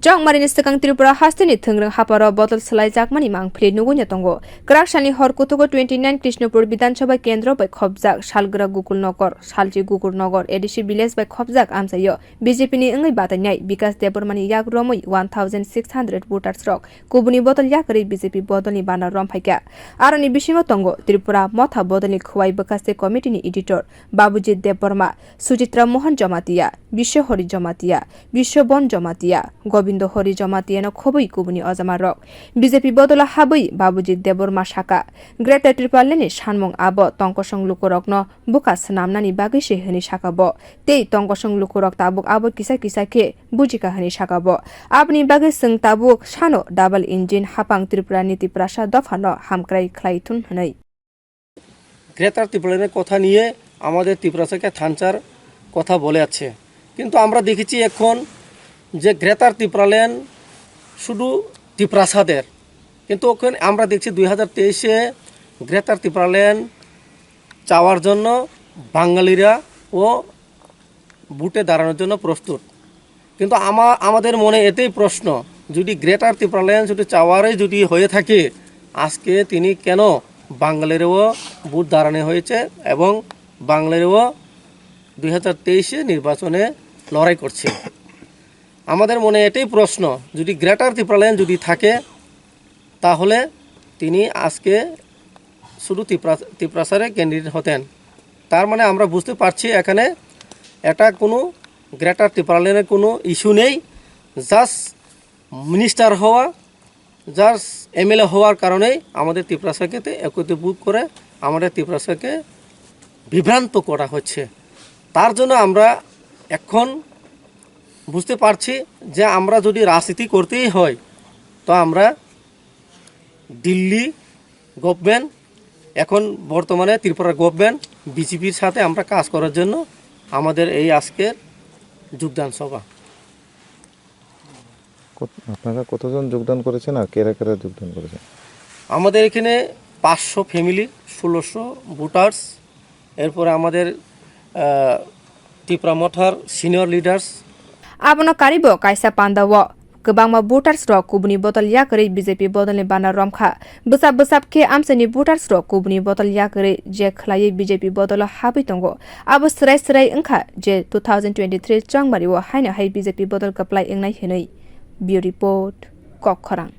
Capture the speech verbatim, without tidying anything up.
Chongmarini swkang Tripura hasteni thwngrwng haparo bodol swlaijakmani mangphili nugui tongo. Kwrak salni hor kuthugo twenty nine Krishnapur Bidhan Sabha kendro bai khopjak Salgra Gokul Nagar, Salchi Gokul Nagar A D C village bai khopjak amchaio B J P ni wngwi batainai Bikas Debbarmani yak romwi one thousand six hundred voters rok kubuni bodol yakarwi B J P bodolni bana romphaikha. Aroni bisingo tongo Tripura Motha Bodolni Khwai Bwkhaste Committee ni editor Babujit Debbarma, Sujitra Mohan Jamatia, Biswahari Jamatia, Biswabon Jamatia, Gobindo Hari Jamatia no khobwi kubuni ojama rok. B J P bodolo habwi Babujit Debbarma saka, Greater Tipraland ni sanmung abo tongkosong lukurokno buka swnamnani bagwi se hwnwi saka bo. Tei tongkosong lukurok tabuk abo kisa kisa khe bujika hwnwi saka bo. Aboni bagwi chwng tabuk sano double engine hapang Tripura ni Tiprasa dophano hamkrai khlai thun hwnwi. Greater টিপ্রাল্যান্ডের কথা নিয়ে আমাদের তিপ্রাসাকে থানচার কথা বলে যাচ্ছে, কিন্তু আমরা দেখেছি এখন যে গ্রেটার টিপ্রাল্যান্ড শুধু তিপ্রাসাদের, কিন্তু ওখানে আমরা দেখছি দুই হাজার তেইশে গ্রেটার টিপ্রাল্যান্ড চাওয়ার জন্য বাঙালিরা ও ভোটে দাঁড়ানোর জন্য প্রস্তুত। কিন্তু আমা-, আমাদের মনে এটাই প্রশ্ন, যদি গ্রেটার টিপ্রাল্যান্ড শুধু চাওয়ারই যদি হয়ে থাকে, আজকে তিনি কেন বাঙালিরও ভোট দাঁড়ানো হয়েছে এবং বাঙালিরও দুই হাজার তেইশে নির্বাচনে লড়াই করছে? আমাদের মনে এটাই প্রশ্ন, যদি গ্রেটার টিপ্রাল্যান্ড যদি থাকে, তাহলে তিনি আজকে শুধু তিপ্রা-, তিপ্রাসারে ক্যান্ডিডেট হতেন। তার মানে আমরা বুঝতে পারছি এখানে এটা কোনো গ্রেটার টিপ্রাল্যান্ডের কোনো ইস্যু নেই, জাস্ট মিনিস্টার হওয়া, জাস্ট এমএলএ হওয়ার কারণেই আমাদের তিপ্রাসাকে একত্রীভূত করে আমাদের তিপ্রাসাকে বিভ্রান্ত করা হচ্ছে। তার জন্য আমরা এখন বুঝতে পারছি যে আমরা যদি রাজনীতি করতেই হয়, তো আমরা দিল্লি গভর্নমেন্ট, এখন বর্তমানে ত্রিপুরা গভর্নমেন্ট, বিজেপির সাথে আমরা কাজ করার জন্য আমাদের এই আজকের যোগদান সভা। কত-, আপনারা কতজন যোগদান করেছেন আর কারা কারা যোগদান করেছেন? আমাদের এখানে পাঁচশো ফ্যামিলি, ষোলোশো ভোটার্স, এরপরে আমাদের, আহ, ত্রিপুরা মথার senior leaders. Abono karibo kaisa pandao kwbangma voters rok kubuni bodol yakarwi B J P bodolni bana romkha. Bwsap bwsap khe amchaini voters rok kubuni bodol yakarwi je khwlaiwi B J P bodolo habwi tongo. Abo swrai swrai wngkha je two thousand twenty-three chongmario haino hai B J P bodol kwplai wngnai hwnwi. Bureau Report, Kokkhorang.